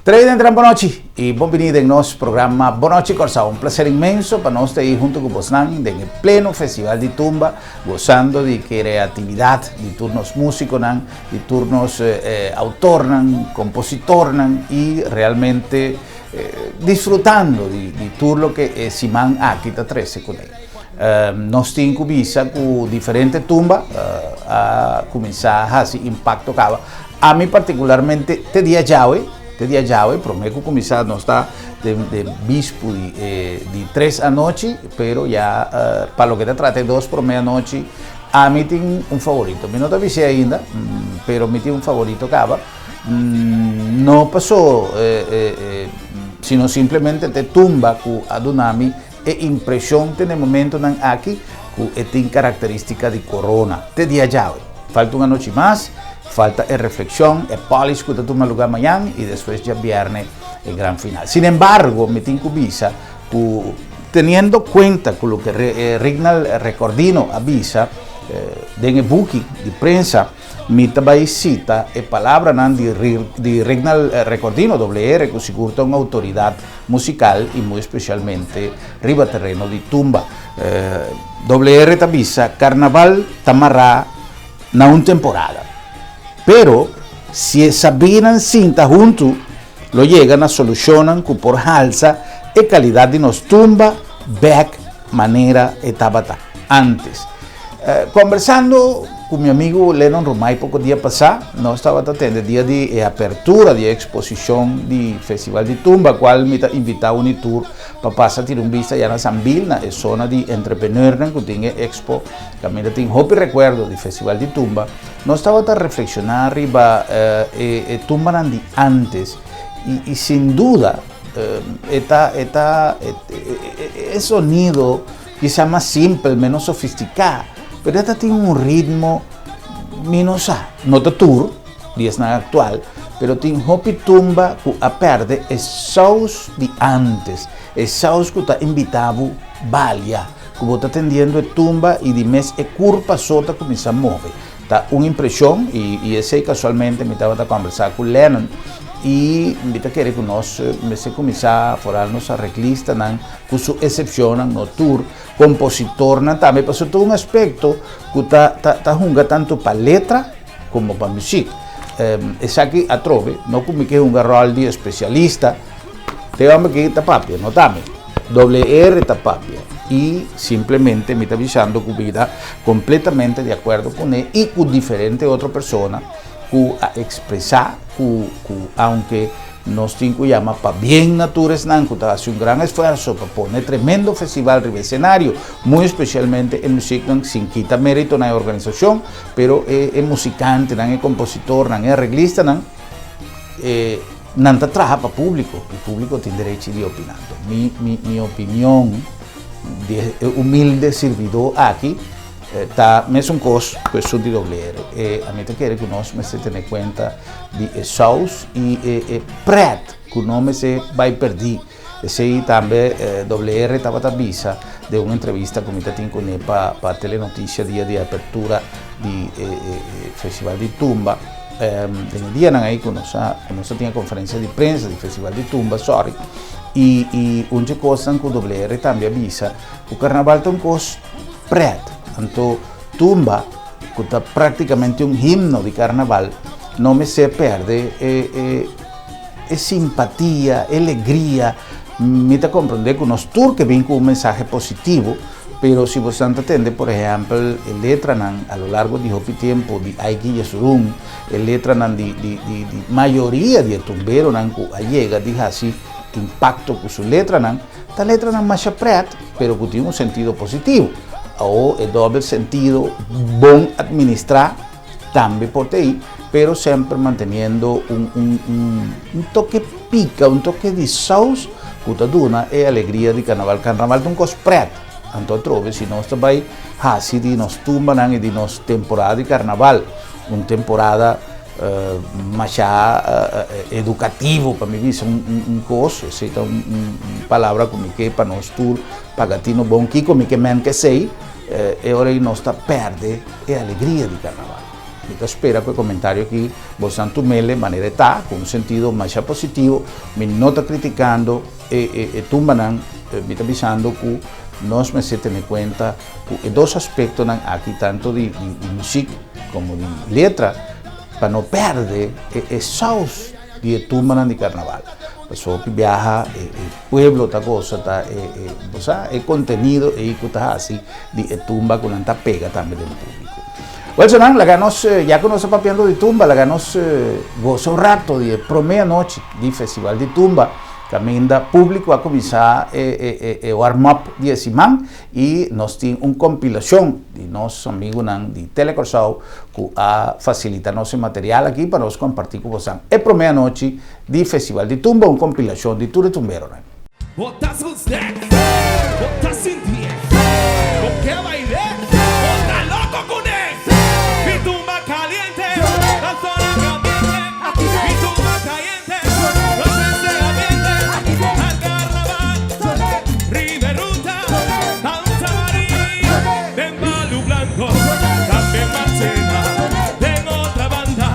Televidentenan bon nochi y bon bini den nos programa Bon Nochi Kòrsou. Un placer inmenso pa nos ta ei hunto ku bosnan den e pleno Festival di Tumba, gozando di creatividad di tur nos musiconan, di tur nos autornan, compositornan y realmente disfrutando di tur loke e siman aki ta trece kuné. Nos tin ku bisa ku diferente tumba a kuminsá hasi impakto kaba. Ami partikularmente te dia djawe, te dia djawe, promé ku kuminsá nos ta den den bispu di e di tres anochi, pero ya pa loke ta trata e dos promé anochi, ami tin un favorito. Mi no ta bis'é ainda, pero mi tin un favorito kaba. No paso sino simplemente te tumba ku a duna mi e impreshon te na e momentonan aki ku e tin karakteristika di korona. Te dia djawe. Falta un anochi mas, falta e reflekshon, e polish ku ta tuma lugá mañan i despues djabièrnè e gran final. Sinembargo, mi tin ku bisa ku teniendo kuenta ku loke Rignald Recordino a bisa den e buki di prensa, Mi ta bai sita e palabranan di di Rignald Recordino, WR, ku sigur ta un outoridat musikal i muy spesialmente riba tereno di tumba. WR ta bisa, Karnaval ta mará na un temporada. Pero si e sabinan sinta huntu lo yega na solushonnan ku por halsa e kalidat di nos tumba bèk manera e tabata ántes. Kombersando ku mi amigu Lennon Romay poko dia pasá, nos tabata tende dia di e apertura di e eksposishon di Festival di Tumba, kual mi ta invitá uni tur pa pasa tira un bista ya na Sambil, na e zona di entrepreneurnan ku tin e ekspo, kaminda tin hopi rekuerdo di Festival di Tumba. Nos tabata reflekshoná riba e tumbanan di ántes i sin duda e ta e ta e sonido Kisá mas simpel, menos sofistiká, pero e ta tin un ritmo mi no sa. No ta tur di esnan aktual, pero tin hopi tumba ku a pèrdè e sous di ántes, e sous ku ta invitá bo balia, ku bo ta tendiendo e tumba i di mes e kurpa so ta kuminsá move. Ta un impreshon i esei kasualmente mi tabata kòmbersá ku Lennon i mi ta kere ku nos mester kuminsá foral nos areglistanan ku su esepshonnan, no tur, kompositornan tambe pasobra ta un aspekto ku ta ta hunga tantu pa letra komo pa musik. Esaki atrobe no ku mi ke hunga ròl di espesialista, te hòmber aki ta papia, no ta mi. WR ta papia i simplemente mi ta bisando ku mi ta kompletamente di akuerdo kuné i ku diferente otro persona ku a ekspresá ku ku aunke nos tin ku yama pabien na tur esnan ku ta hasi un gran esfuerso pa pone tremendo festival riba esenario, muy espesialmente e musiknan sin kita merito na e organisashon, pero e e musikantenan, e kompositornan, e areglistanan e Nan ta traha pa públiko i públiko tin derechi di opiná. Anto mi mi mi opinion di e humilde sirbidó aki ta mesun kos ku esun di WR. E ami ta kere ku nos mester tene kuenta di e sous i e e prèt ku no mester bai pèrdí. Esei tambe WR tabata bisa den un entrevista ku mi ta tin kuné pa pa Telenotisia dia di apertura di e e Festival di Tumba. Den e dianan ei ku nos a ku nos a tin e konferensia di prensa di Festival di Tumba, sorry, i i un dje kosnan ku WR tambe a bisa ku karnaval ta un kos prèt, anto tumba ku ta praktikamente un himno di karnaval no mester pèrdè e e E simpatia, e legria, mi ta comprende cu nos tur ke bin cu un mensahe positivo, pero si bosan ta tende por ehempel e letranan a lo largo di hopi tempo di Aiki Jesurun, e letranan di di di di mayoria di e tumberonan cu a yega di haci impacto cu su letranan, ta letranan masha pret, pero cu tin un sentido positivo. Awo e dobbel sentido bon administra. Tambe por ta ei, pero semper manteniendo un un un un toke pica, un toke di saus ku ta duna e alegria di karnaval. Karnaval ta un kos pret, anto atrobe si nos ta bai hasi di nos tumbanan i di nos temporada di karnaval un temporada masha edukativo pa mi bisa un un un kos, esei ta un un palabra ku mi ke pa nos tur paga tino bon kiko mi ke men kesei. E ora ei nos ta pèrdè e alegria di karnaval. Mi ta spera ku e komentario aki bosan tum'el manera e ta, ku un sentido masha positivo. Mi no ta kritikando e tumbanan, mi ta bisando ku nos mester tene kuenta ku e dos aspektonan aki, tanto di musik komo di letra, pa no pèrdè e saus di e tumbanan di karnaval. Pasobra hopi biaha e pueblo ta gosa ta e bo sa e kontenido ei ku ta hasi di e tumba ku nan ta pega tambe den públiko. Wèl sonan, laga nos, ya ku nos ta papiando di tumba, laga nos gosa un rato di e promé anochi di Festival di Tumba, kaminda públiko a kuminsá e warm-up di e siman i nos tin un kompilashon di nos amigunan di Tele Kòrsou ku a fasilita nos e material aki pa nos kompartí ku bosan e promé anochi di Festival di Tumba, un kompilashon di tur e tumberonan. Bo ta sust'é, bo ta sintié, bo ke bail'é, bo ta loko kuné. Mi tumba kaliente, la zona kambiente. Mi tumba kayente, nos este ambiente. Al karnaval, riba e ruta, Santa Maria, den Palu Blanko, tambe Marchena, den otra banda,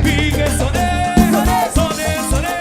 pide soné, soné, soné.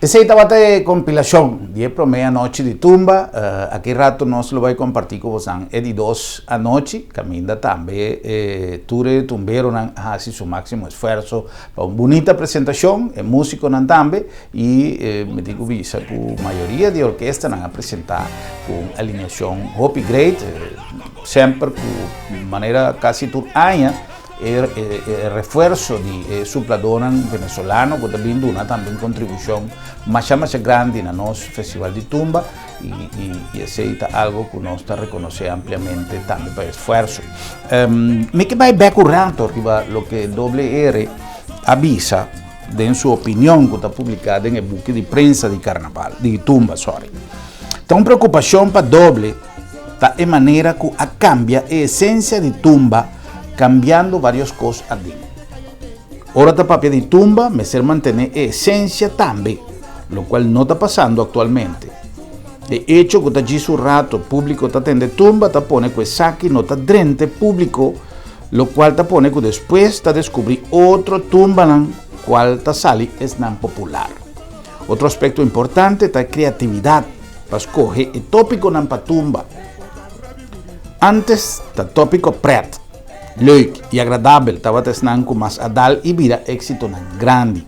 Esei tabata e kompilashon di e promé anochi di tumba. Aki rato nos lo bai kompartí ku bosan e di dos anochi, kaminda tambe e tur e tumberonan a hasi su máksimo esfuerso pa un bunita presentashon, e músikonan tambe, i mi tin ku bisa ku mayoria di orkestanan a presentá ku un alineashon hopi great, semper ku manera kasi tur aña. E refuerso di e supladónan venezolano ku ta bin duna tambe un kontribushon masha masha grandi na nos Festival di Tumba i esei ta algu ku nos ta rekonosé ampliamente tambe pa e esfuerso. Mi ke bai bèk un rato riba loke WR a bisa den su opinion ku ta publiká den e buki di prensa di Karnaval, di Tumba, sorry. Ta un preokupashon pa doble ta e manera ku a kambia e esensia di Tumba cambiando varios cos aden. Ora ta papia di tumba mester mantené e esensia tambe, lokual no ta pasando aktualmente. E echo ku ta djis un rato públiko ta tende tumba ta pone ku esaki no ta drenta e públiko, lokual ta pone ku despues ta deskubrí otro tumbanan kual ta sali esnan popular. Otro aspekto importante ta e kreatividat pa skohe e tópikonan pa tumba. Ántes ta tópiko prèt, leuk i agradabel tabata esnan ku mas a dal i bira éksitonan grandi.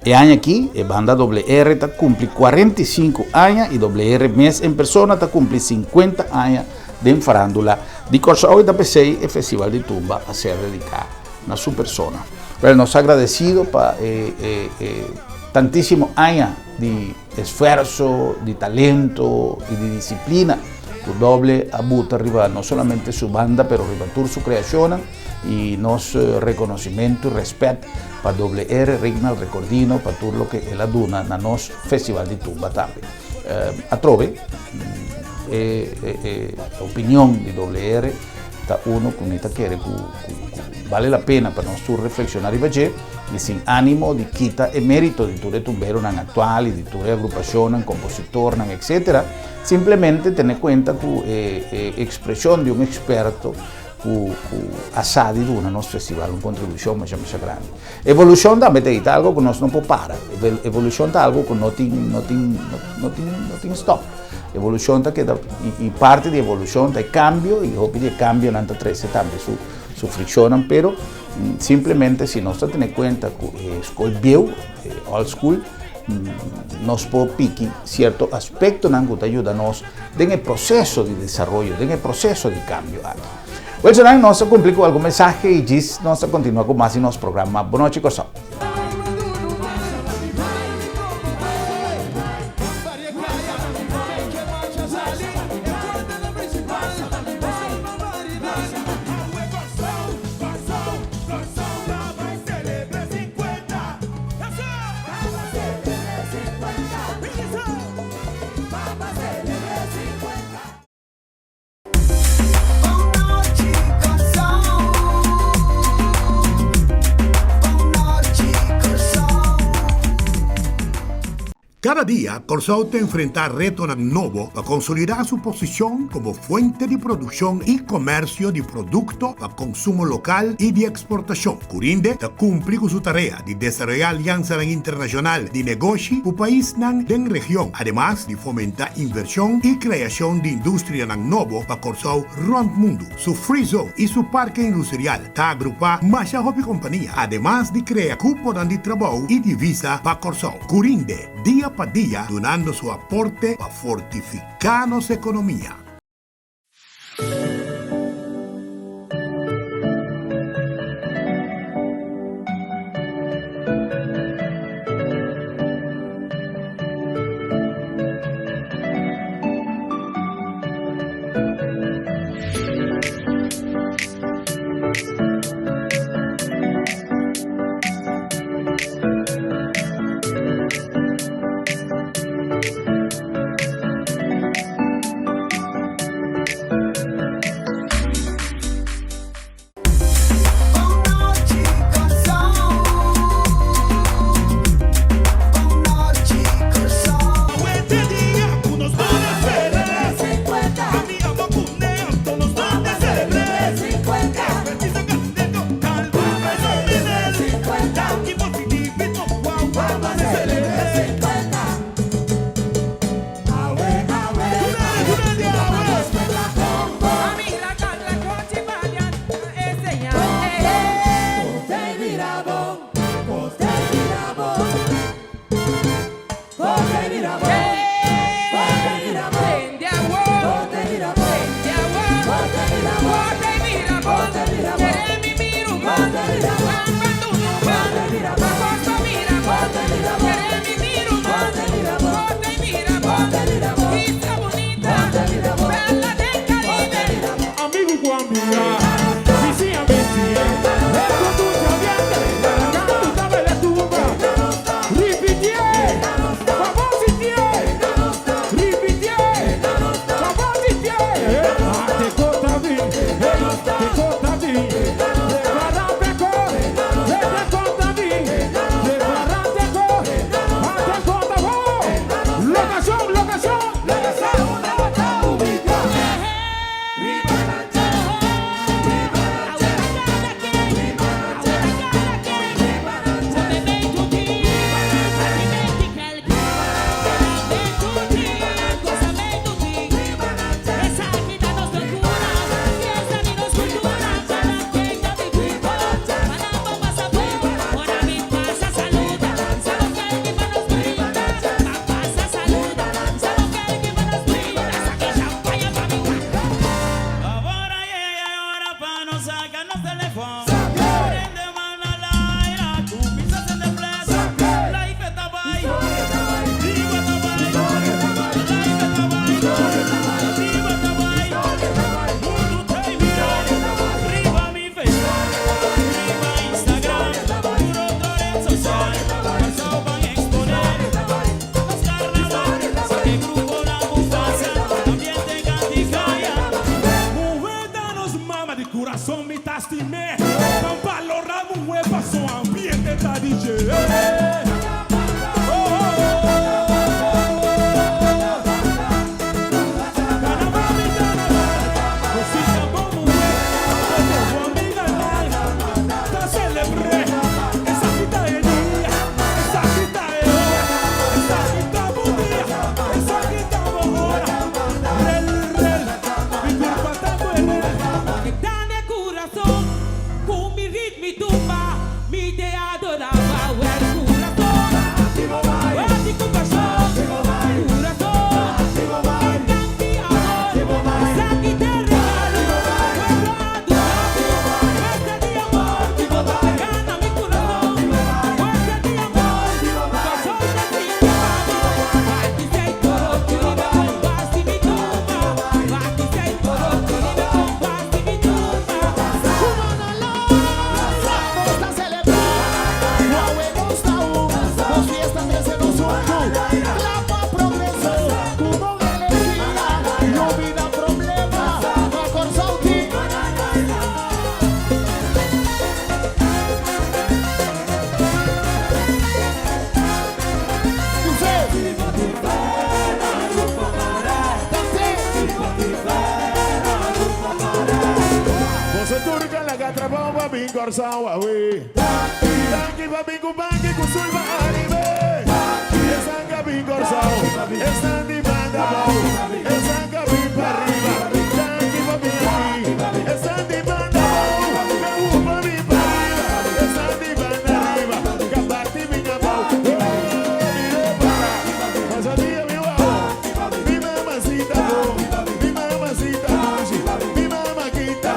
E aña aki e banda WR ta kumpli 45 aña i WR mes en persona ta kumpli 50 aña den farándula di Kòrsou i ta p'esei e festival di tumba a ser dediká na su persona. Wèl, nos ta agradesido pa e e e tantísimo aña di esfuerso, di talento i di disiplina ku Doble a buta riba no solamente su banda pero riba tur su kreashonnan. I nos reconocimento y respet pa WR Rignald Recordino pa tur loke el a duna na nos Festival di Tumba tambe. Atrobe e e opinion di WR ta uno cu mi ta kere cu bale la pena pa nos tur reflexiona riba dje y sin animo di kita e merito di tur e tumberonan actual y di tur e agrupacionnan, compositornan etc. Simplemente tene cuenta cu e expresion di un experto Ku ku a sa di duna nos festival un kontribushon masha masha grandi. Evolushon tambe ta ei, ta algo ku nos no por para. Evolushon ta algo ku no tin no tin no tin no tin stòp. Evolushon ta keda i i parti di evolushon ta e kambio i hopi di e kambionan ta trese tambe su su frikshonnan pero simplemente si nos ta tene kuenta ku e skol bieu, e old school, nos por piki sierto aspektonan ku ta yuda nos den e proseso di desaroyo, den e proseso di kambio aki. Welsonan, nos a kumpli ku algun mensahe i djis nos ta kontinua ku mas di nos programa Bon Nochi Kòrsou. Kada dia Kòrsou ta enfrentá retonan nobo pa konsolidá su posishon komo fuente di produkshon i komèrsio di produkto pa konsumo lokal i di eksportashon. Curinde ta kumpli ku su tarea di desaroyá aliansanan internashonal di negoshi ku paisnan den region, ademas di fomentá invershon i kreashon di industrianan nobo pa Kòrsou rònt mundu. Su Free Zone i su Parke Industrial ta agrupá masha hopi kompania, ademas di krea kuponan di trabou i divisa pa Kòrsou. Curinde, dia pa dia dunando su aporte pa fortifiká nos ekonomia. trabou pa bin Kòrsou awe. Danki pa bin ku banki ku sul pa anim'é. Esnan ka bin Kòrsou, esnan di banda abou, esnan ka bin pa riba. Danki pa bin aki. Esnan di banda abou, ka hupa bin pa riba. Esnan di banda riba, ka bati bin abou. Oh, mi repara, pasa dia mi wou. Mi mamacita bo, mi mamacita dushi, mi mamakita.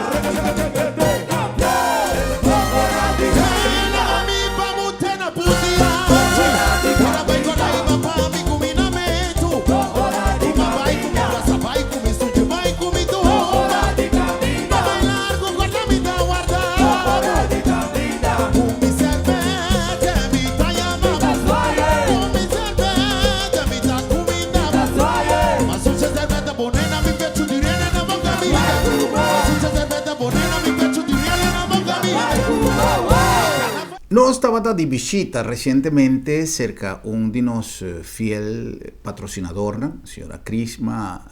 Nos tabata di bishita resientemente serka un di nos fiel patrosinadornan, señora Crisma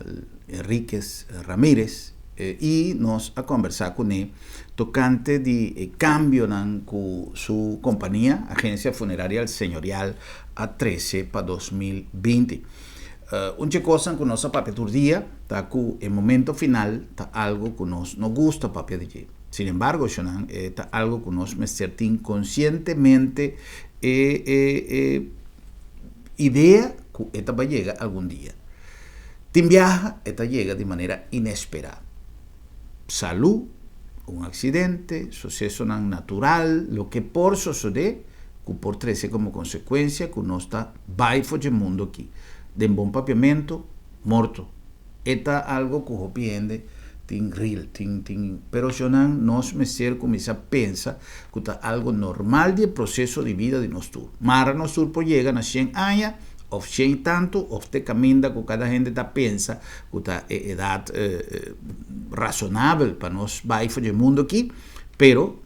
Enriquez Ramirez, i nos a kombersá kuné tokante di e kambionan ku su kompania, Agencia Funeraria El Señorial, a trese pa 2020. Un dje kosnan ku nos a papia tur dia ta ku e momento final ta algu ku nos no gusta papia di dje. Sin embargo, shonnan, e ta algu ku nos mester tin konsientemente e e e idea ku e ta bai yega algun dia. Tin biaha e ta yega di manera inesperá. Salú, un aksidente, susesonan natural, loke por sosodé ku por trese komo konsekuensia ku nos ta bai for dje mundu aki. Den bon papiamentu, morto. E ta algo ku hopi hende tin ril, tin tin pero shonnan nos mester kuminsá pensa ku ta algo normal di e proseso di bida di nos tur. Mara nos tur por yega na shen aña òf shen i tantu òf te kaminda ku kada hende ta pensa ku ta e edat rasonabel pa nos bai for dje mundu aki, pero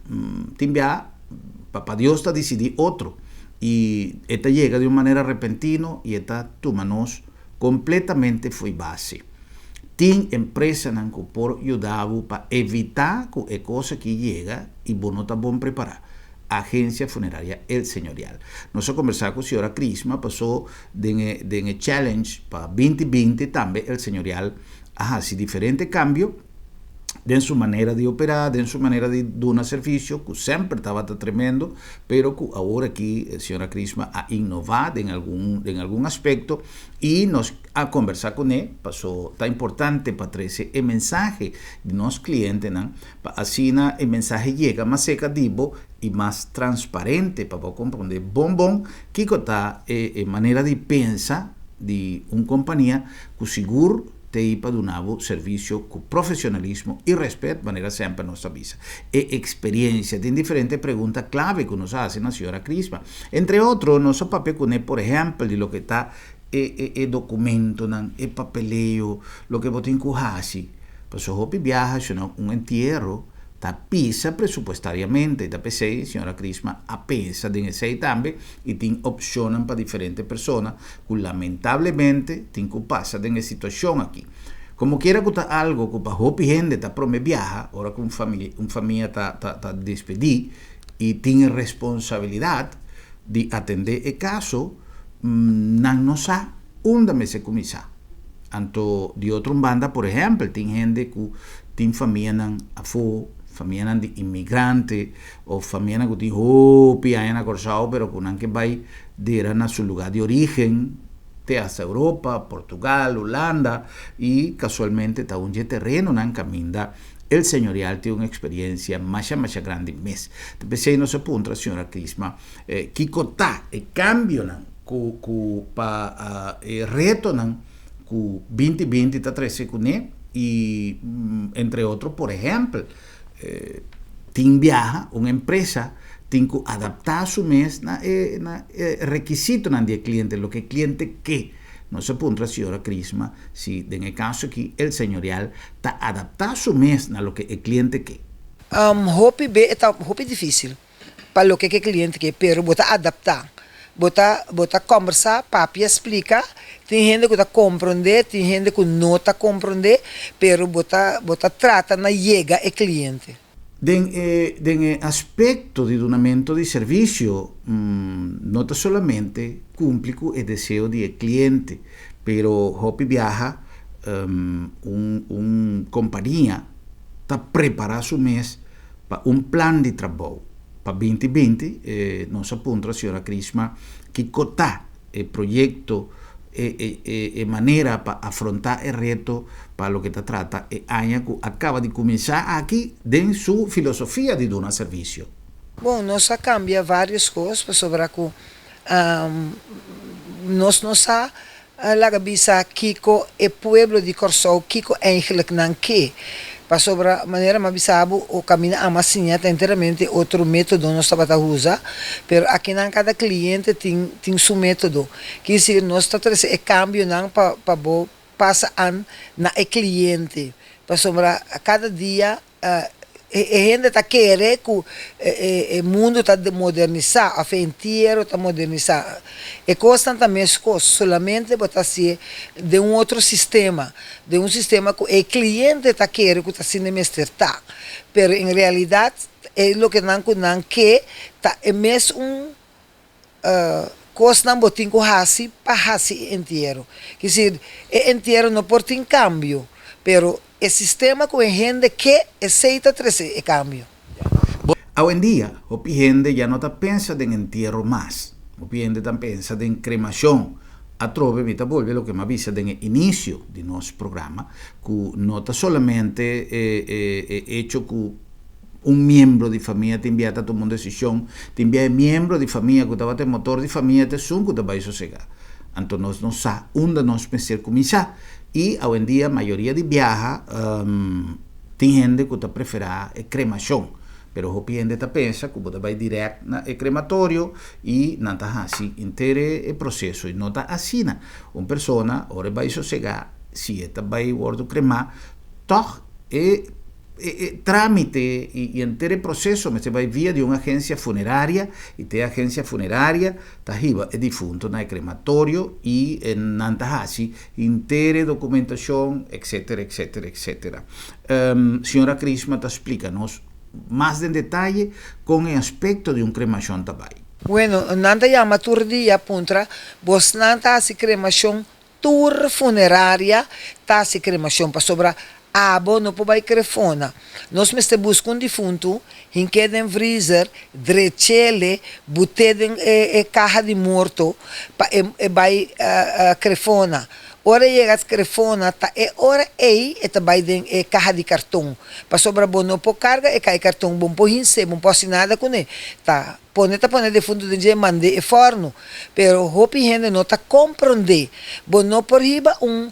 tin bia Papa Dios ta disidí otro i e ta yega di un manera repentino i e ta tuma nos kompletamente fo'i base. Tin empresanan ku por yuda bo pa evitá ku e kos aki yega i bo no ta bon prepará. Agencia Funeraria El Señorial. Nos a kombersá ku señora Crisma pasó den e den e challenge pa 2020 tambe El Señorial a hasi diferente kambio den su manera di operá, den su manera di duna servisio, ku semper tabata tremendo, pero ku awor aki señora Crisma a innová den algun den algun aspekto i nos a kombersá kuné, paso ta importante pa trese e mensahe di nos klientenan pa asina e mensahe yega mas serka di bo i mas transparente pa bo komprondé bon bon kiko ta e e manera di pensa di un kompania ku sigur T'ei pa duna bo servisio ku profesionalismo i rèspèt, manera semper nos ta bisa. E eksperiencia tin diferente pregunta klave ku nos a hasi na señora Crisma. Entre otro, nos a papia kuné por ehèmpel di loke ta e e e dokumentonan, e papeleo, loke bo tin ku hasi. Pasobra hopi biaha shona un entiero ta pisa presupuestariamente i ta p'esei señora Crisma a pensa den esei tambe i tin opshonnan pa diferente persona ku lamentablemente tin ku pasa den e situashon aki. Komokiera ku ta algo ku pa hopi hende ta prome biaha ora ku un famia un famia ta ta ta despedí i tin e responsabilidat di atendé e kaso, nan no sa unda mester kuminsá. Anto di otro un banda por ehèmpel tin hende ku tin famianan afó, famianan di inmigrante òf famianan ku tin hopi aña na Kòrsou pero ku nan ke bai dera na su lugá di orígen te hasta Europa, Portugal, Hulanda i kasualmente ta un dje terenonan kaminda El Señorial tin un eksperensia masha masha grandi mes. Ta p'esei nos a puntra señora Crisma kiko ta e kambionan ku ku pa e retonan ku 2020 ta trese kuné i entre otro por ehèmpel tin biaha un empresa tin ku adaptá su mes na e na e rekisitonan di e kliente, loke e kliente ke. Nos a puntra señora Crisma si den e kaso aki El Señorial ta adaptá su mes na loke e kliente ke. Hopi be e ta hopi difísil pa loke ke kliente ke, pero bo ta adaptá. Bo ta bo ta kòmbersá, papia, splika. Tin hende ku ta komprondé, tin hende ku no ta komprondé, pero bo ta bo ta trata na yega e kliente. Den e den e aspekto di dunamentu di servisio, no ta solamente kumpli ku e deseo di e kliente, pero hopi biaha un un kompania ta prepará su mes pa un plan di trabou. Pa binti binti nos a puntra señora Crisma kiko ta e proyekto, e e e manera pa afrontá e reto pa loke ta trata e aña ku a kaba di kuminsá aki den su filosofia di duna servisio. Bon, nos a kambia vários kos pasobra ku nos no sa laga bisa kiko e pueblo di Kòrsou kiko eigenlijk nan ke. Pasobra manera mi a bisa bo o kaminda ama siña ta enteramente otro método nos tabata usa, pero akinan kada kliente tin tin su método. Kier decir nos ta trese e kambionan pa pa bo pasa an na e kliente, pasobra kada dia e hende ta kere ku e mundu ta modernisá òf e entiero ta modernisá. E kosnan ta meskos, solamente bo ta hasié den un otro sistema, den un sistema ku e kliente ta kere ku ta asina mester ta. Pero en realidat e loke nan ku nan ke ta e mes un kosnan bo tin ku hasi pa hasi e entiero. Kisir e entiero no por tin kambio, pero e sistema ku e hende ke esei ta trese e kambio. Awendia, hopi hende ya no ta pensa den entiero mas. Hopi hende ta pensa den kremashon. Atrobe mi ta bolbe loke mi a bisa den e inisio di nos programa, ku no ta solamente e echo ku un miembro di famia tin bia ta tuma un desishon, tin bia e miembro di famia ku tabata e motor di famia ta esun ku ta bai sosegá. Anto nos no sa unda nos mester kuminsá. I awendia mayoria di biaha tin hende ku ta preferá e kremashon, pero hopi hende ta pensa ku bo ta bai dirèkt na e krematorio i nan ta hasi henter e proseso i no ta asina. Un persona ora e bai sosegá si e ta bai wòrdu kremá tòg e E trámite i henter e proseso mester bai via di un agensia funeraria i te agensia funeraria ta hiba e difunto na e krematorio i nan ta hasi henter e dokumentashon etcetera etcetera etcetera. Señora Crisma ta splika nos mas den detaye kon e aspekto di un kremashon ta bai. Bueno, nan ta yama tur dia puntra bosnan ta hasi kremashon Tur funeraria ta hasi kremashon pasobra abo no por bai krefona. Nos mester buska un difuntu, hink'é den vrizer, drech'ele, but'é den e kaha di morto pa e bai krefona. Ora e yega krefona ta e ora ei e ta bai den e kaha di karton pasobra bo no por karga e kaha di karton, bo no por hins'é, bo no por hasi nada kuné. Ta. Pone ta pone defuntu den dje mand'é e fòrnu, pero hopi hende no ta komprondé. Bo no por hiba un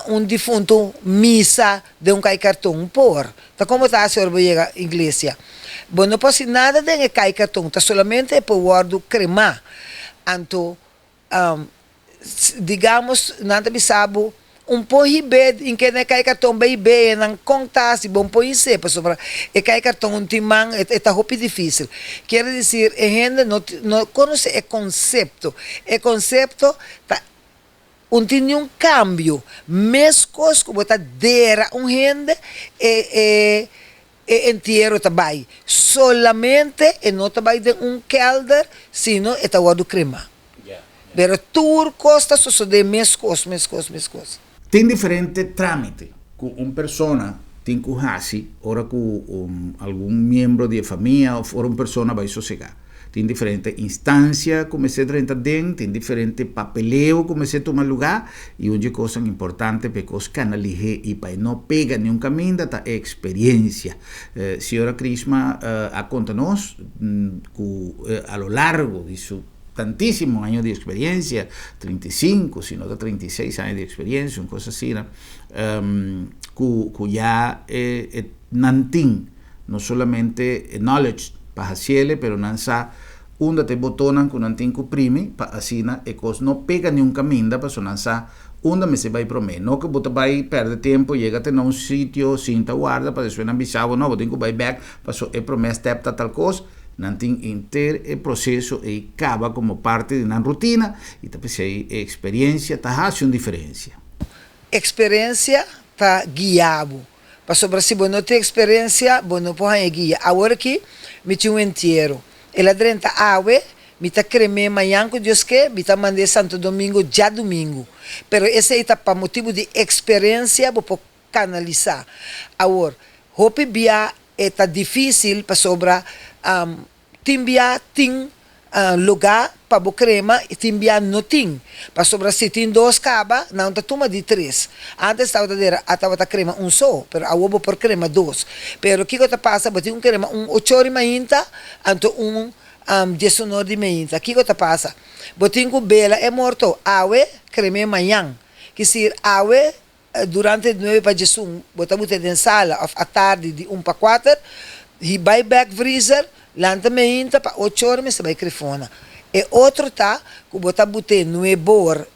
un difuntu misa den un kai karton. Por. Ta komo ta hasi ora bo yega iglesia. Bo no por hasi nada den e kai karton, ta solamente e por wòrdu kremá. Anto digamos nan ta bisa bo un por hib'é in ke na e kai karton bai hib'é e nan kon ta hasi bo un por his'é pasobra e kai karton un tin man e ta hopi difisil kier desir e hende no no konosé e konsepto e konsepto ta un tin niun kambio meskos ku bo ta dera un hende e e E entiero ta bai. Solamente e no ta bai den un kelder, sino e ta wòrdu kremá. Pero tur kos ta sosodé meskos, meskos, meskos. Tin diferente trámite ku un persona tin ku hasi ora ku algun miembro di e famia òf ora un persona bai sosegá. Tin diferente instancia cu mester drenta den, tin diferente papeleo cu mester tuma lugar y un dje cosnan importante pa e cos cana lihe y pa e no pega niun caminda ta e experiencia. Señora Crisma a conta nos cu a lo largo di su tantisimo año di experiencia, 35 si no ta 36 aña di experiencia, un cos asina, cu ya nan tin No solamente e knowledge pa haciele, pero nan sa unda ta e botonnan cu nan tin cu primi pa asina e cos no pega niun caminda paso nan sa unda mester bay prome. No cu bo ta bay perde tempo yega te na un sitio sinta warda pa despues nan bisa bo no bo tin cu bay bek paso e prome step ta tal cos. Nan tin henter e proceso ey caba como parti di nan rutina y ta pesey e experiencia ta haci un diferencia. Experiencia ta guia bo. Pasobra si bo no tin eksperensia, bo no por haña guia. Awor aki mi tin un entiero. El a drenta awe, mi ta krem'é mañan ku Dios ke, mi ta mand'é Santo Domingo djadumingu. Pero esei ta pa motibu di eksperensia bo por kanalisá. Awor, hopi bia e ta difísil pasobra Tin bia tin lugá pa bo krema i tin bia no tin. Pasobra si tin dos kaba, nan ta tuma di tres. Antes tabata dera a tabata krema un so, pero awor bo por krema dos. Pero kiko ta pasa, bo tin ku krema un ochor di mainta anto un diesunor di mainta. Kiko ta pasa? Bo tin ku bela e morto awe, krem'é mañan. Kisir awe Durante di nuebe pa djesun bo ta bute den sala of atardi di un pa kuater, hi bai bek vriezer, lanta meinta pa ocho ora mester bai krefona. E otro ta ku bo ta bute nuebor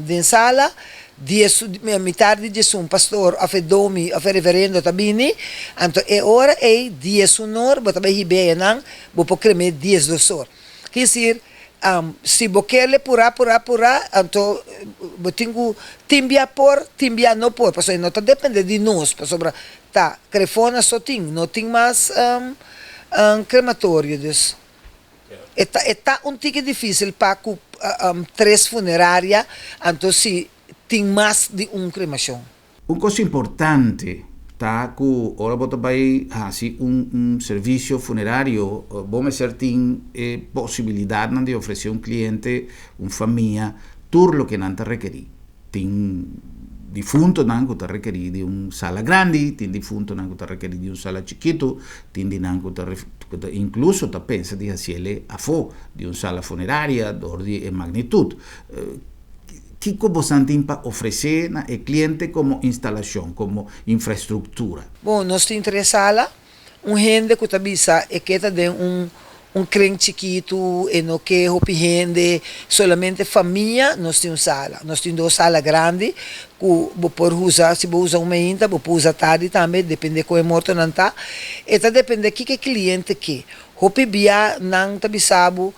den sala, dies mitar di djesun pastor of e domi of e reverendo ta bini, anto e ora ei diesunor bo ta bai hib'é enan bo por krem'é diesdosor. Kisir. Si bo kere purá purá purá anto bo tin ku tin bia por tin bia no por pasobra e no ta depende di nos pasobra ta krefona so tin no tin mas krematorio dus e ta e ta un tiki difisil pa ku tres funeraria anto si tin mas di un kremashon. Un kos importante ta ku ora bo ta bai hasi un servisio funerario bo mester tin e posibilidatnan di ofresé un kliente, un famia, tur loke nan ta rekerí. Tin difuntonan ku ta rekerí di un sala grandi, tin difuntonan ku ta rekerí di un sala chikitu, tin di nan ku ta ku ta inkluso ta pensa di hasiel afó di un sala funeraria dor di e magnitut. Kiko bosan tin pa ofresé na e kliente komo instalashon, komo infrastruktura? Bon, nos tin tres sala. Un hende ku ta bisa e ke ta den un un kren chikitu, e no ke hopi hende, solamente famia, nos tin un sala. Nos tin dos sala grandi ku bo por usa, si bo usa un meinta, bo por usa tardi tambe, depende kon e mortonan ta. E ta depende kiko e kliente ke. Hopi bia nan ta bisa bo,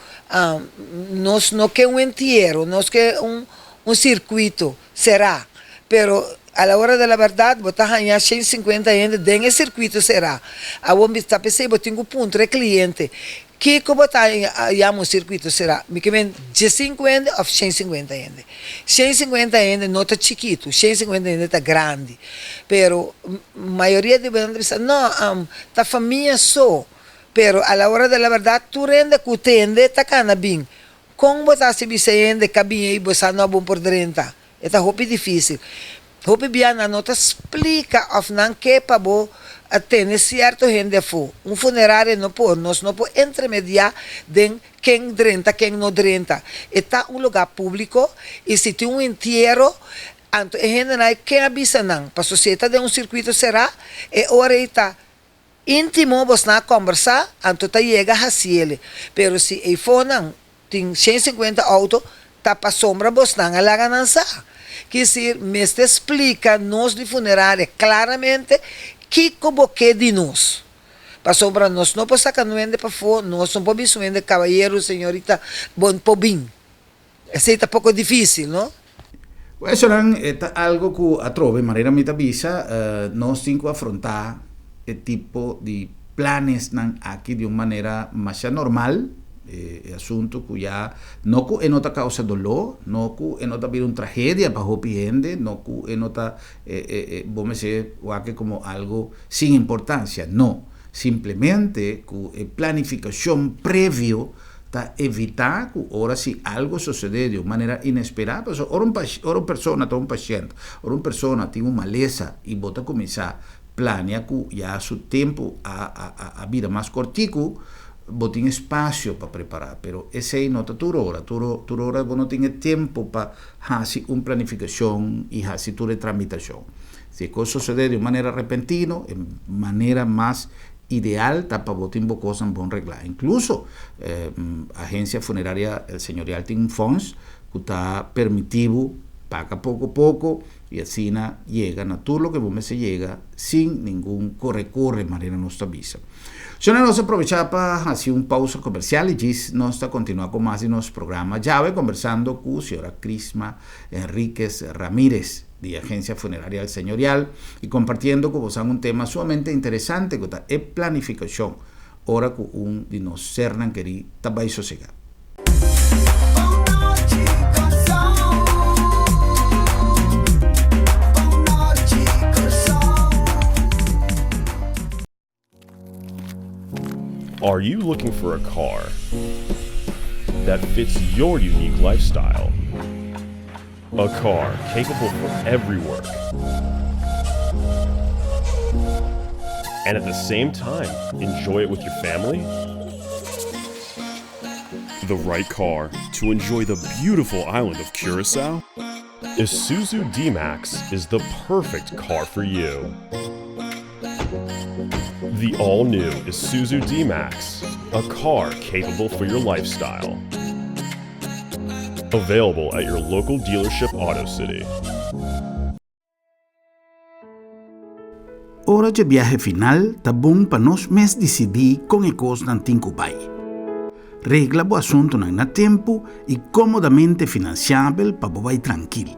Nos no ke un entiero, nos ke un un sirkuito será. Pero a la ora de la bèrdat bo ta haña shen sinkuenta hende den e sirkuito será. Awor mi ta p'esei bo tin ku puntra e kliente, kiko bo ta yama un sirkuito será? Mi ke men diesinku hende òf shen sinkuenta hende? Shen sinkuenta hende no ta chikitu, shen sinkuenta hende ta grandi. Pero mayoria di bo nan ta bisa, no, ta famia so. Pero a la ora de la berdad tur hende cu tende ta cana bin. Con bo ta haci bisa e hende ca bin ey bo sa no bon por drenta? E ta hopi dificil. Hopi bia nan no ta splica of nan ke pa bo tene cierto hende afo. Un funeraria no por, nos no por entremedia den ken drenta ken no drenta. E ta un lugar publico y si tin un entiero anto e hendenan ey ken a bisa nan? Pasobra si e ta den un circuito cera e ora ey ta Íntimo bosnan a kòmbersá, anto ta yega hasiele. Pero si eifonan tin 150 outo, ta pasobra bosnan a laga nan sa. Kisir mester splika nos di funeraria klaramente kiko bo ke di nos. Pasobra nos no por saka nuende pafó, nos no por bisa un hende kabayero, señorita, bo por bin. Esei ta poko difísil, no? Esonan e ta algo ku atrobe manera mi ta bisa nos tin ku afrontá e tipo di planesnan aki di un manera masha normal, e asuntu ku ya no ku e no ta kousa doló, no ku e no ta bira un tragedia pa hopi hende, no ku e no ta bo mester wak komo algo sin importansia, no, simplemente ku e planifikashon previo ta evitá ku ora si algo sosodé di un manera inesperá, pasobra ora un ora un persona ta un pashènt, ora un persona tin un malesa i bo ta kuminsá plania ku ya su tempu a a a bira mas kòrtiku, bo tin espasio pa prepará, pero esei no ta tur ora, tur tur ora bo no tin e tempu pa hasi un planifikashon i hasi tur e tramitashon. Si e kos sosodé di un manera repentino, e manera mas Ideal ta pa bo tin bo kosnan bon reglá. Inkluso Agensia Funeraria El Señorial tin un fòns ku ta permití bo paga poko poko i asina yega na tur loke bo mester yega sin ningun kore kore manera nos ta bisa. Shona nos a probechá pa hasi un pausa komersial i djis nos ta kontinuá ku mas di nos programa djawe kombersando ku señora Crisma Enriquez Ramirez. di Agencia Funeraria El Señorial y compartiendo cu bosan un tema sumamente interesante cu ta e planificacion ora cu un di nos sernan kerí ta bay sosega. Are you looking for a car that fits your unique lifestyle? A car capable for every work. And at the same time, enjoy it with your family? The right car to enjoy the beautiful island of Curacao? Isuzu D-Max is the perfect car for you. The all-new Isuzu D-Max, a car capable for your lifestyle. Available at your local dealership Auto City. Ora dje biahe final, ta bon pa nos mes disidí kon e kosnan tin ku bai. Regla bo asuntunan na tempu i kómodamente finansiabel pa bo bai trankil.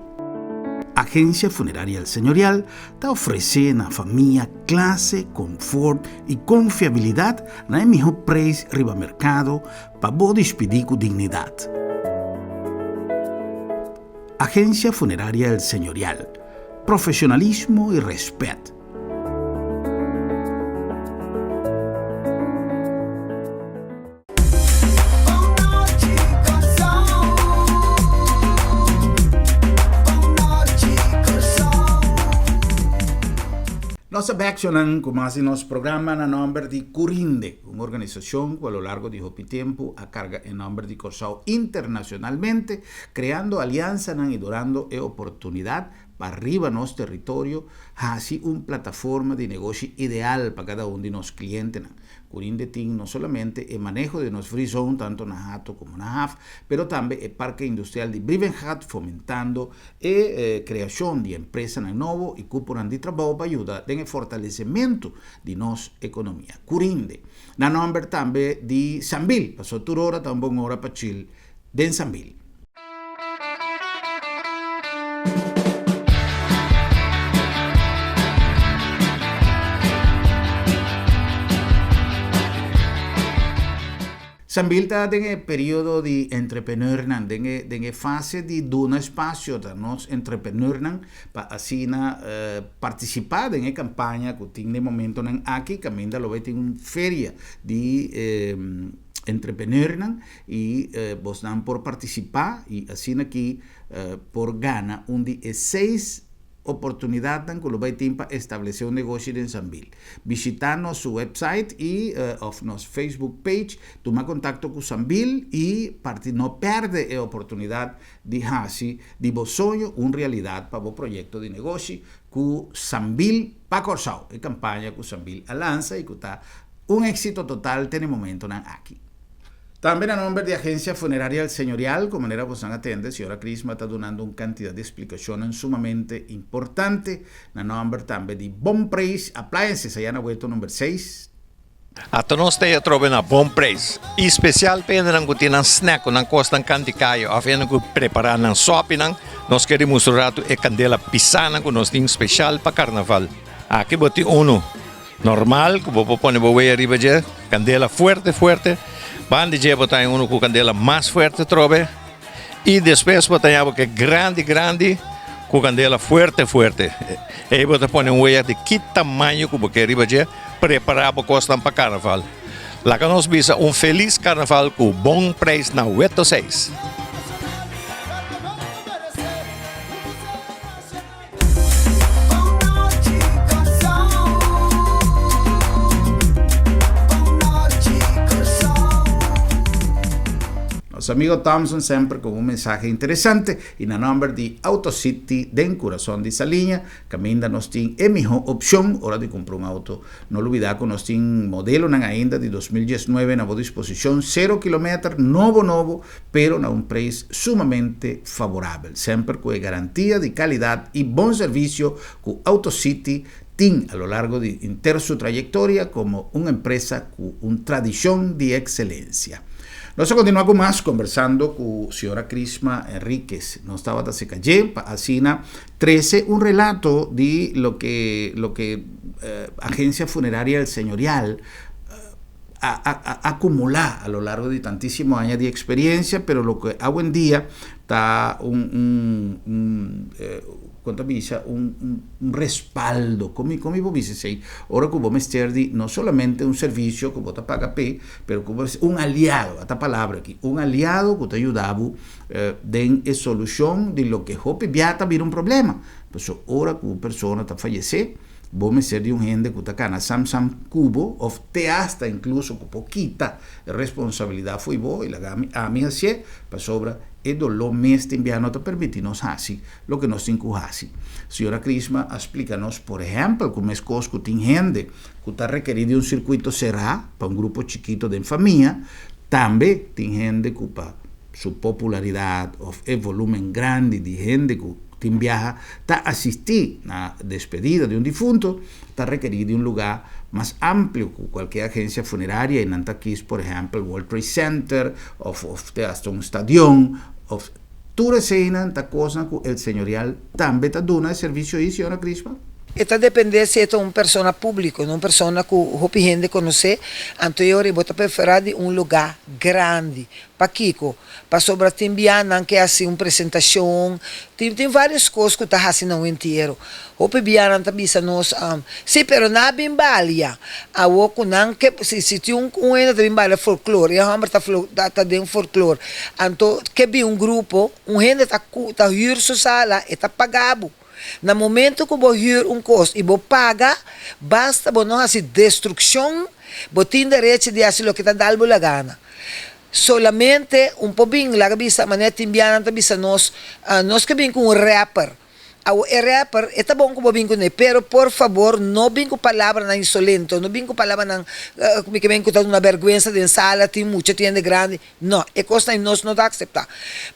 Agencia Funeraria El Señorial ta ofresé na famia klase, konfort i konfiabilidat na e mihó preis riba merkado pa bo dispidí ku dignidat. Agencia Funeraria El Señorial, Profesionalismo y respet. Nos a bèkshonnan ku mas di nos programa na nòmber di Curinde, un organisashon ku a lo largo di hopi tempu a karga e nòmber di Kòrsou internashonalmente, kreando aliansanan i durando e oportunidat pa riba nos teritorio hasi un plataforma di negoshi ideal pa kada un di nos klientenan. Curinde tin no solamente e maneho di nos free zone tanto na Hato como na Haf, pero tambe e parke industrial di Brievengat fomentando e creacion di empresanan nobo y cuponan di trabou pa yuda den e fortalecemento di nos economia. Curinde, na nomber tambe di Sambil, pasobra tur ora ta un bon ora pa chill den Sambil. Sambil ta den e periodo di entrepreneurnan, den e den e fase di duna espacio ta nos entrepreneurnan pa asina participa den e campaña cu tin den momentonan aki caminda lo bay tin un feria di entrepreneurnan y bosnan por participa y asina aki por gana un di e seis oportunidadnan cu lo bay tin pa establece un negoshi den Sambil. Bishita nos su website y of nos Facebook page, tuma contacto cu Sambil y parti no perde e oportunidad di haci di bo soño un realidad pa bo proyecto di negoshi cu Sambil pa Corsou, e campaña cu Sambil a lansa y cu ta Un éxito total te n'e momentonan aki. Tambe na nomber di Agencia Funeraria El Señorial, cu manera bosan a tende, señora Crisma ta dunando un cantidad di explicacionnan sumamente importante, na nomber tambe di Bon Prijs Appliances, aya na Weto number seis. Ata nos ta e atrobe na Bon Prijs, y special pa hendenan cu tin nan snack cu nan cosnan canti cayo of hendenan cu prepara nan sopinan, nos kere mustra un rato e candela pisanan cu nos tin special pa carnaval. Aki bo tin uno. Normal ku bo por pone bo wea riba dje, kandela fuerte fuerte, banda dje bo ta haña unu ku kandela mas fuerte atrobe i despues bo ta haña bo ke grandi grandi ku kandela fuerte fuerte. Ei bo ta pone un wea di ki tamaño ku bo ke riba dje, prepara bo kosnan pa karnaval. Laga nos bisa un felis karnaval ku bon preis na Weto seis. Nos amigo Thompson semper con un mensahe interesante y na nomber di Auto City den Curason di Saliña, caminda nos tin e miho opcion ora di cumpra un auto. No lubida cu nos tin modelonan ainda di 2019 na bo disposicion, cero kilometer, nobo nobo, pero na un preis sumamente favorabel, semper cu e garantia di calidad y bon servicio cu AutoCity tin a lo largo di henter su trayectoria como un empresa cu un tradicion di excelencia. Nos a kontinuá ku mas kombersando ku señora Crisma Henriquez. Nos tabata seka dje pa asina trese un relato di loke loke Agencia Funeraria El Señorial a a akumulá a lo largo di tantísimo aña di eksperiencia, pero loke awendia ta un un un Kon ta bisa un un respaldo? Kon mi kon mi por bisa esei? Ora ku bo mester di no solamente un servisio ku bo ta paga p'e, pero ku bo un aliado, ata palabra aki, un aliado ku ta yuda bo den e solushon di loke hopi bia ta bira un problema. Pasobra ora ku un persona ta fayesé, bo mester di un hende ku ta kana sam sam ku bo òf te asta inkluso ku por kita e responsabilidat fo'i bo i laga ami ami hasié, pasobra e doló mes tin bia no ta permití nos hasi loke nos tin ku hasi. Señora Crisma a splika nos, por ehèmpel, ku meskos ku tin hende ku ta rekerí di un sirkuito será pa un grupo chikito den famia, tambe tin hende ku pa su popularidat òf e volúmen grandi di hende ku tin biaha ta asistí na despedida di un difunto, ta rekerí di un lugá mas amplio ku kualke agensia funeraria i nan ta kis, por ehèmpel, World Trade Center òf òf te asta un stadion òf. Tur eseinan ta kosnan ku El Señorial tambe ta duna e servisio ei, señora Crispa? E ta dependé si e ta un persona públiko, no un persona ku hopi hende konosé, anto e ora ei bo ta preferá di un lugá grandi. Pakiko? Pasobra tin bia nan ke hasi un presentashon, tin tin vários kos ku ta hasi na un entiero. Hopi bia nan ta bisa nos, Sí, pero nan a bin balia. Awor ku nan ke, si si tin un un hende ta bin balia folklor, e hòmber ta flo ta ta den folklor, anto ke bin un grupo, un hende ta ku ta hür su sala, e ta paga bo. Na momento ku bo hür un kos i bo paga, basta bo no hasi destrukshon, bo tin derecho di hasi loke ta dal bo la gana. Solamente un por bin laga bisa, manera tin bia nan ta bisa nos, nos ke bin ku un rapper. Awo e rapper e ta bon ku bo bin kuné pero por fabor no bin ku palabranan insolento no bin ku palabranan ku mi ke men ku ta duna bèrgwensa den sala tin mucha tin hende grandi no e kosnan ei nos no ta akseptá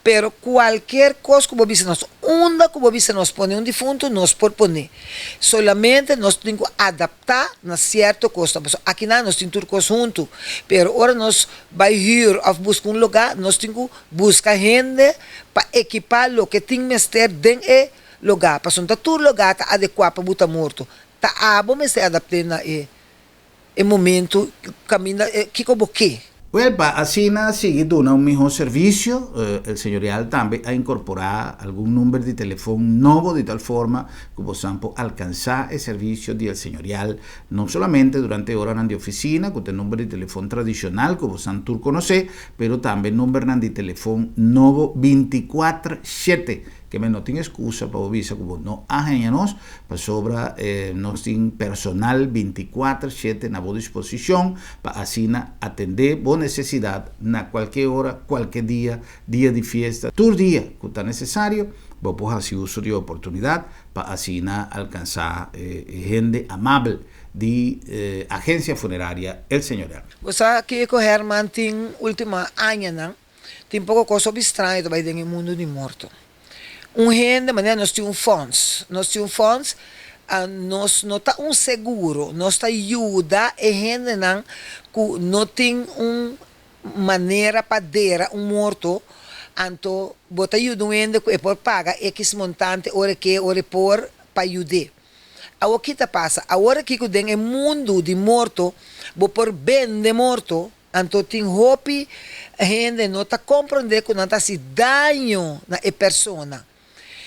pero kualkier kos ku bo bisa nos unda ku bo bisa nos pone un difuntu nos por pone solamente nos tin ku adaptá na sierto kosnan pasobra akinan nos tin tur kos huntu pero ora nos bai hür òf buska un lugá nos tin ku buska hende pa ekipá loke tin mester den e lugá, pasobra no ta tur lugá ta adekuá pa buta morto. Ta abo mester adapt'é na e e momentu kaminda kiko bo ke. Wèl, pa asina sigui duna un mihó servisio, El Señorial tambe a inkorporá algun number di telefon nobo di tal forma ku bosan por alkansá e servisio di El Señorial no solamente durante e oranan di ofisina, ku ta e number di telefon tradishonal ku bosan tur konosé, pero tambe numbernan di telefon nobo bintikuater shete, ke men no tin eskusa pa bo bisa ku bo no a haña nos, pasobra nos tin personal bintikuater shete na bo disposishon pa asina atendé bo nesesidat na kualke ora, kualke dia, dia di fiesta, tur dia ku ta nesesario, bo por hasi uso di e oportunidat pa asina alkansá e hende amabel di Agencia Funeraria El Señorial. Bo sa kiko Herman tin ultimo añanan tin poko kos hopi straño ta bai den e mundu di morto. Un hende manera nos tin un fonds, nos tin un fonds nos no ta un seguro, nos ta yuda e hendenan ku no tin un manera pa dera un morto, anto bo ta yuda un hende ku e por paga ekis montante ora e ke ora e por pa yud'é. Awor ki ta pasa? Awor aki ku den e mundu di morto bo por bende morto, anto tin hopi hende no ta komprondé ku nan ta hasi daño na e persona.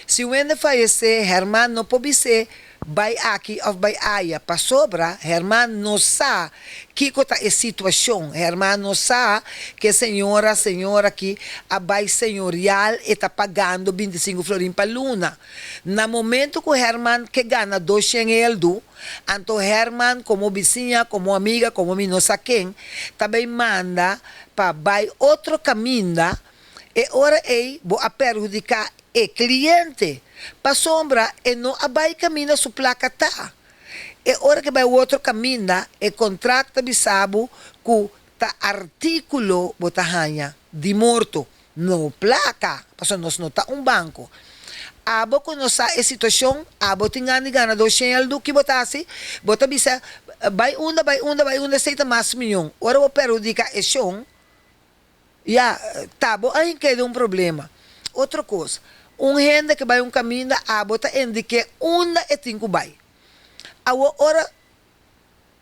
Si un hende fayesé, Herman no por bis'é bai aki òf bai aya, pasobra Herman no sa kiko ta e situashon. Herman no sa ku e señora, señor aki a bai señorial, e ta pagando bintisinku florin pa luna. Na momento ku Herman ke gana doshen eldu, anto Herman komo bisiña, komo amiga, komo mi no sa ken, ta bay manda pa bay otro kaminda, e ora ey bo a perhudiká e kliente, pasobra e no a bay kaminda su plaka ta. E ora ke bay otro kaminda, e kontrakt ta bisa bo ku ta artíkulo bo ta haña di morto. No plaka, pasobra nos no ta un banko. Abo ku no sa e situashon, abo tin gana di gana doshen eldu, ki bo ta hasi? Bo ta bisa, bai unda, bai unda, bai unda, esei ta mas mion. Ora bo perhudika e shon, Ya, ta bo a hink'é den un problema. Otro kos, un hende ke bai un kaminda, abo ta indik'é unda e tin ku bai. Awor ora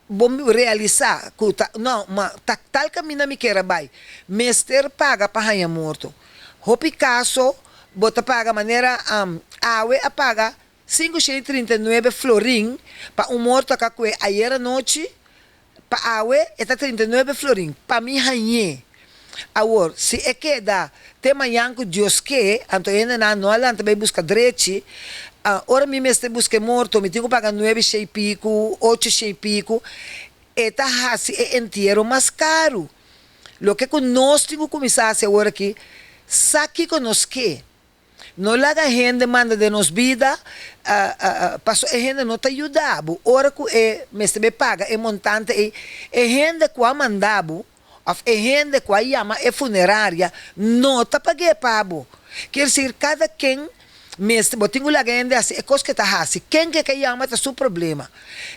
bo realisá ku ta, no, ma ta tal kaminda mi kier a bai, mester paga pa haña morto. Hopi kaso bo ta paga manera awe a paga 539 florin pa un morto a kakue ayer anochi, Pa awe e ta 39 florin, pa mi hañ'é. Awor, si e keda te mañan ku Dios ke, anto e hendenan no a lanta bai buska drechi. Ora mi mester buska e morto, mi tin ku paga nuebe shei piku, ocho shei piku. E ta hasi e entiero mas karu. Loke ku nos tin ku kuminsá hasi awor aki, sa kiko nos ke. No laga hende manda den nos bida, paso e hende no ta yuda bo. Ora ku e mester bay paga e montante ei, e hende ku a manda bo òf e hende ku a yama e funeraria no ta pag'é pa bo. Kier sir kada ken mester, bo tin ku laga hende hasi e kos ku e ta hasi. Ken ke ka yama ta su problema.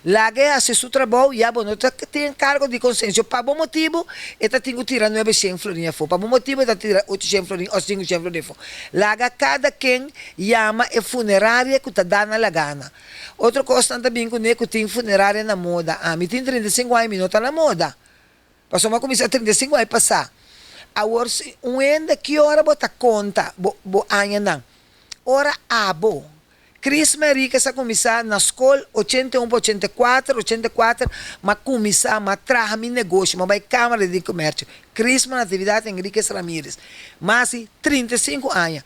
Laga e hasi su trabou, ya bo no ta tin enkargo di konsensio. Pa bo motibu e ta tin ku tira nuebe shen florin afó, pa bo motibu e ta tira ocho shen florin òf sinku shen florin afó. Laga kada ken yama e funeraria ku ta da na lagana. Otro kosnan ta bin kuné ku tin funeraria na moda. Ami tin 35 aña mi no ta na moda. Pasobra mi a kuminsá 35 aña pasá. Awor si un hende ki ora bo ta konta bo bo añanan? Ora abo Chris Henriquez a kuminsá na skol 81 pa 84, 84 m'a kuminsá, m'a traha mi negoshi, m'a bai Kámara di Komersio. Chrisma Natividad Henriquez Ramirez, m'a hasi 35 aña.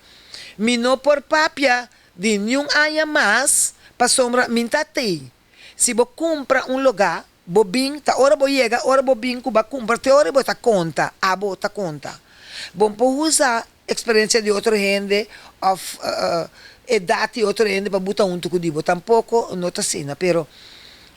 Mi no por papia di niun aña mas pasobra mi ta tei. Si bo kumpra un lugá, bo bin, ta ora bo yega, ora bo bin ku bo a kumpra te ora bo ta konta, abo ta konta. Bo por usa Experiencia di otro hende of edad di otro hende pa buta hunto cu di bo tampoco no ta asina pero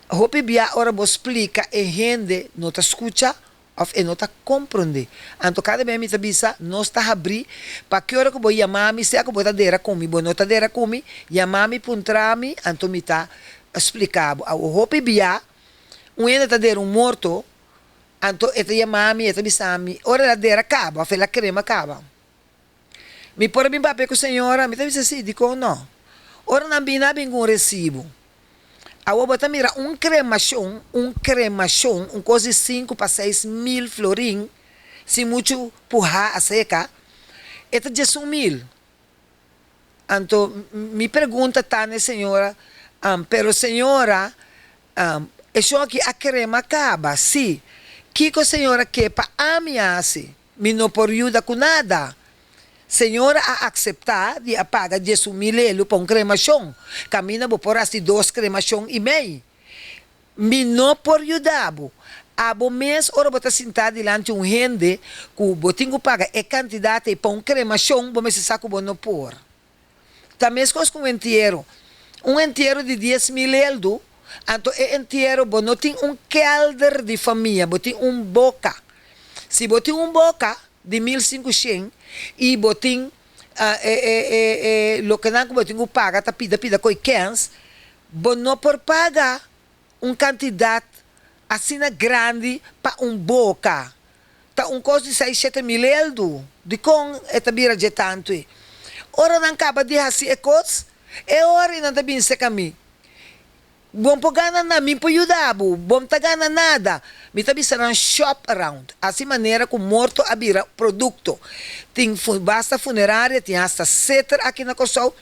hopi bia ora bo splica e hende no ta scucha of e no ta comprende anto cada bia mi ta bisa nos ta habri pa ki ora cu bo yama mi sea cu bo ta dera cu mi bo no ta dera cu mi yama mi puntra mi anto mi ta splica bo awo hopi bia un hende ta dera un morto Anto e ta yama mi, e ta bisa mi, ora el a dera kaba of el a krema kaba. Mi por a bin papia ku señora? Mi ta bisa si, dikon no? Ora nan bini, nan a bin ku un resibu. Awor bo ta mira un kremashon, un kremashon, un kos di sinku pa seis mil florin, sin muchu puhá aseka, e ta diesun mil. Anto mi pregunta ta na e señora, Pero señora, e shon aki a krema kaba? Sí. Kiko señora ke pa ami hasi? Mi no por yuda ku nada. Señora a akseptá di a paga 11,000 elu pa un kremashon, kaminda bo por hasi dos kremashon i mei. Mi no por yuda bo. Abo mes ora bo ta sintá dilanti un hende ku bo tin ku paga e kantidat ei pa un kremashon, bo mester sa ku bo no por. Ta meskos ku un entiero. Un entiero di 10,000 eldu, anto e entiero bo no tin un kèlder di famia, bo tin un boka. Si bo tin un boka di 1500 i bo tin e e e lokenan ku bo tin ku paga ta pida pida koi kèns, Bo no por paga un kantidat asina grandi pa un boka. Ta un kos di seis shete mil eldu. Dikon e ta bira dje tantu ei? Ora nan kaba di hasi e kos, e ora ei nan ta bin seka mi. Bo por gana na, mi por yuda bo. Bo no ta gana nada. Mi ta bisa nan shop around. Hasi manera ku morto a bira produkto. Tin basta funeraria, tin hasta seter aki na Kòrsou.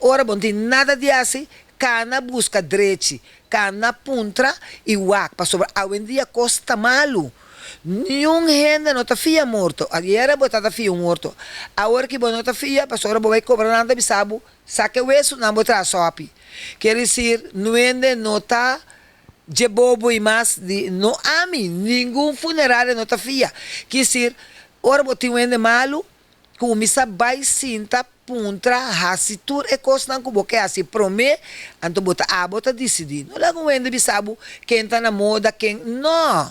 Ora bo no tin nada di hasi, kana buska drechi, kana puntra i wak, pasobra awendia kos ta malu. Niun hende no ta fia morto. Ayera bo ta ta fia un morto, awor ki bo no ta fia, pasobra bo bai kobra nan ta bisa bo, saka e wesunan bo traha sòpi. Kier disir, nuende no ta dje bobo i mas di no ami, ningun funeraria no ta fia. Kier disir, ora bo tin un hende malu, Kuminsá bai sinta, puntra, hasi tur e kosnan ku bo ke hasi promé, anto bo ta abo ta disidí. No laga un hende bisa bo ken ta na moda, ken no.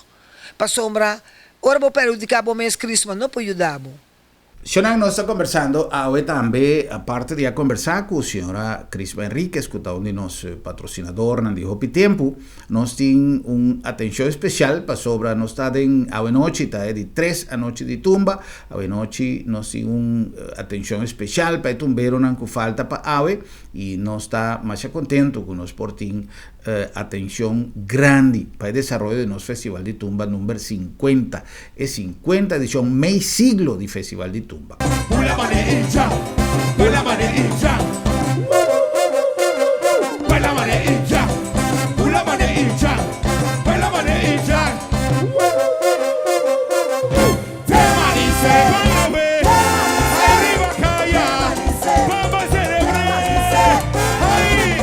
Pasobra ora bo perhudiká bo mes, Krisma no por yuda bo. Shonang, nos ta kombersando awe tambe, aparte di a kombersá ku señora Crisma Enriquez, ku ta un di nos patrosinadornan di hopi tempu, nos tin un atenshon espesial pasobra nos ta den awe nochi, ta e di tres anochi di tumba, awe nochi nos tin un atenshon espesial pa e tumberonan ku falta pa awe i nos ta masha kontentu ku nos por tin atencion grandi pa e desaroyo di nos Festival di Tumba number 50, e 50 edicion, mei siglo di Festival di Tumba. Hula mane hincha, hula mane hincha, Baila mane hincha, hula mane hincha, baila mane hincha, Te manise, Arriba caya, vamos a celebrar, Ahí,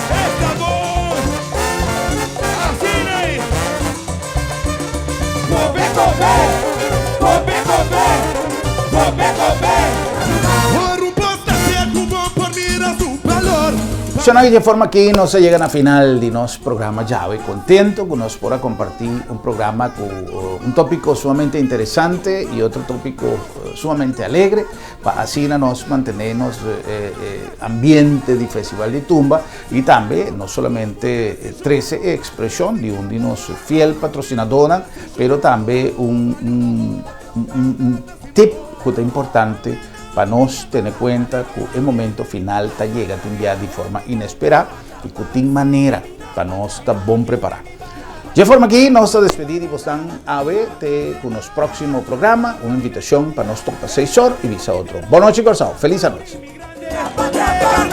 esta bon, asina ei. Kobe, kobe, kobe, kobe, kobe, kobe. Ora un bos ta ser ku bo por mira su balor. Shona di e forma aki nos a yega na final di nos programa djawe. Contento cu nos por a comparti un programa cu un topico sumamente interesante y otro topico sumamente alegre pa asina nos mantene nos ambiente di Festival di Tumba y tambe no solamente trece e expresion di un di nos fiel patrocinadornan pero tambe un un tip cu ta importante pa nos tene cuenta cu e momento final ta yega tin bia di forma inespera y cu tin manera pa nos ta bon prepara. Dje forma aki nos ta despedi di bosnan awe te cu nos proximo programa, un invitacion pa nos topa seis or y bisa otro. Bon nochi Corsou, feliz anochi. Trapa, trapa,